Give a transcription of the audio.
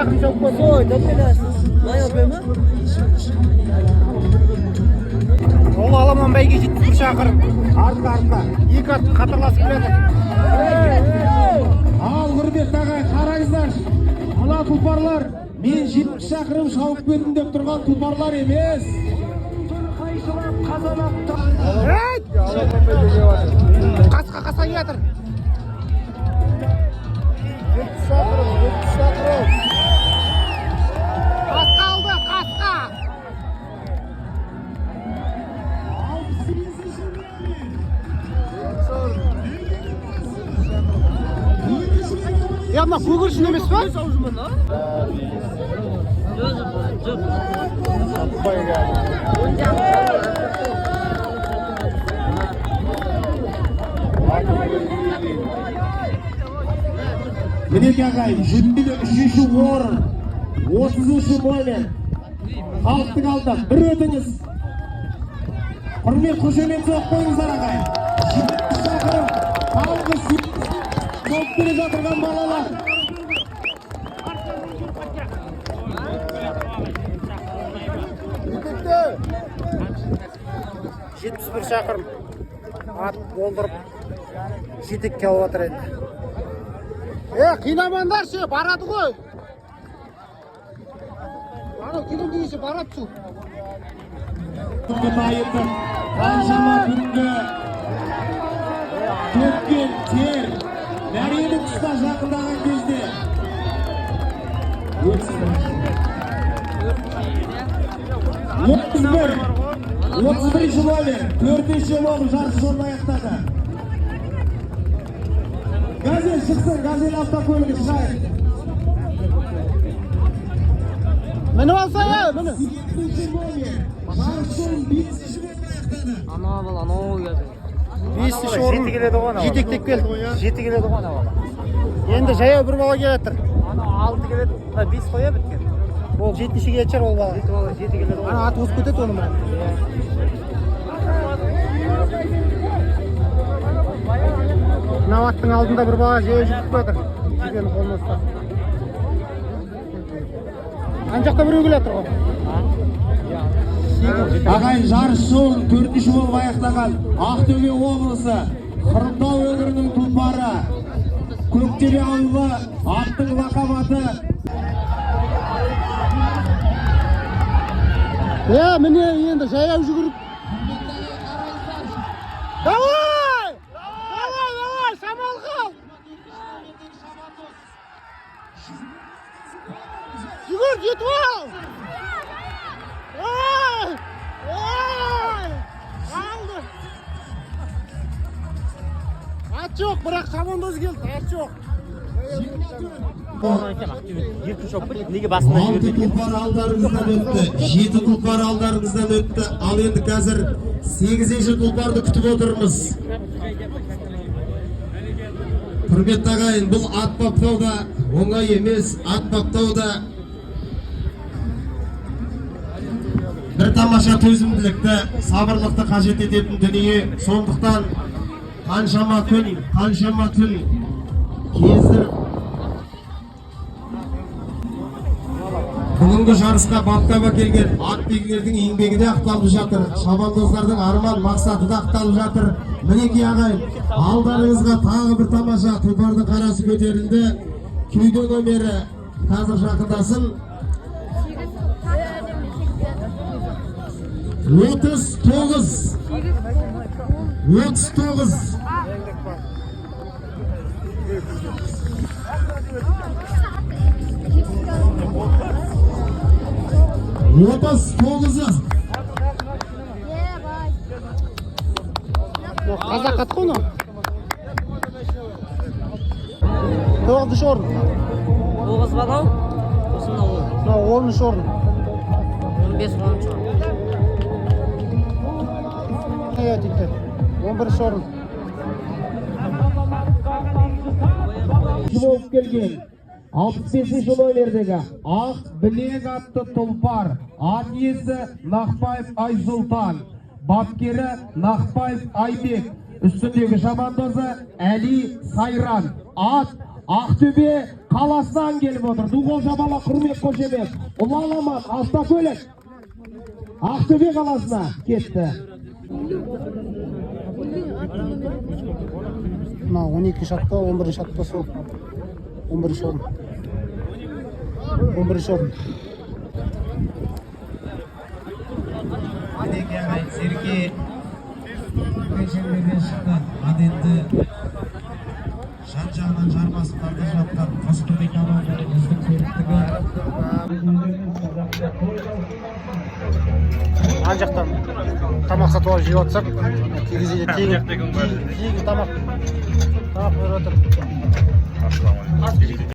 шақырым шауып қойды. Ол аламан бәйге 71 шақырым. Артқа, артқа. Екі ат қатарласып келеді. Ал, құрметті ағайын, қараңыздаршы, мына тұлпарлар мен 70 шақырым шауып келдім деп тұрған тұлпарлар емес. Ей! Қасқа, қасқа келе жатыр. 70 шақырым, 70 шақырым. Қасқа алды, қасқа. Е, мына көгершін емес па? Мінекей, ағайын, жүлделі үшінші орын, 30-шы номер. Халықтың алдында бір өтіңіз. Құрмет, қошемет соғып қойыңыздар, ағайын. 70 шақырым таңғы 8 шауып келе жатырған балалар. Жетекте. 71 шақырым ат болдырып, жетекке алып жатыр енді. Е, қинамаңдаршы, барады ғой. Анау келем дегенше барады су. Байытып, қаншама күнгі төккен тер мәренің тұсына жақындаған кезде 31, 31-ші номер төртінші болып жарыс жолын аяқтады. Газель шықсын, Газель автокөлігі шығайық. Мініп алса, е, міне. Сегізінші номер жарыс жолын бесінші болып аяқтады. Анау бала, анау келді. Бесінші орын. Жеті келеді ғой анау. Жетектеп келді. Жеті келеді ғой анау бала. Енді жаяу бір бала келе жатыр. Анау алты келеді, мына бес қой, иә, біткен. Ол жетінші келетін шығар ол бала. Жеті бала, жеті келеді ғой. Ана ат озып кетеді оны мына. Мынау аттың алдында бір бала жаяу жүгіріп келе жатыр. Жүгенін қолына ұстап. Ана жақта біреу келе жатыр ғой. Ағайын, жарыс жолын төртінші болып аяқтаған Ақтөбе облысы Хромтау өңірінің тұлпары Көктөбе ауылы, аттың лақап аты Е, міне, енді жаяу жүгіріп. Давай! Давай, давай, шамал қал! Жүгір, жетіп ал! Ой! Ой! Алды! Ат жоқ, бірақ шабандоз келді, ат жоқ. Еркін шауып кетті. Неге басында Алты жібермеді? тұлпар алдарыңыздан өтті, жеті тұлпар алдарыңыздан өтті. Ал енді қазір сегізінші тұлпарды күтіп отырмыз. Құрметті ағайын, бұл ат баптау да оңай емес. Ат баптау да бір тамаша төзімділікті, сабырлықты қажет ететін дүние. Сондықтан қаншама күн, қаншама түн кездіріп, бүгінгі жарысқа баптап әкелген ат белгілердің еңбегі де ақталып жатыр, шабандоздардың арман мақсаты да ақталып жатыр. Мінекей, ағайын, алдарыңызға тағы бір тамаша тұлпардың қарасы көтерілді. Кеуде номері қазір жақындасын. 39, 39. 39-ы. Қазақ ат қой мынау. Тоғызыншы орын. Тоғыз бала, сосын мынау он. Мынау 10-шы орын. 15, 10-шы орын. Иә, дейді. 11-ші орын. Болып келген 65-ші номердегі Ақ білек атты тұлпар, ат иесі Нақпаев Айсұлтан, бапкері Нақпаев Айбек, үстіндегі шабандозы Әли Сайран. Ат Ақтөбе. Қаласынан келіп отыр. Ду қол шапалақ, құрмет, қошемет. Ұлы аламан автокөлік Ақтөбе қаласына кетті. Мына 12-ші атта, 11-ші атта, сол 11-ші орын, 11-ші орын. Мінекей, ағайын, Серке үлкен шеңберден шықты. Ал енді жан жағынан жармасып тартып жатқан Қоскөбе команданың үздік төрттігі. Ана жақтан тамақ сатып алып жеп жатсақ, кей жерде тегін, тегін тамақ беріп жатыр.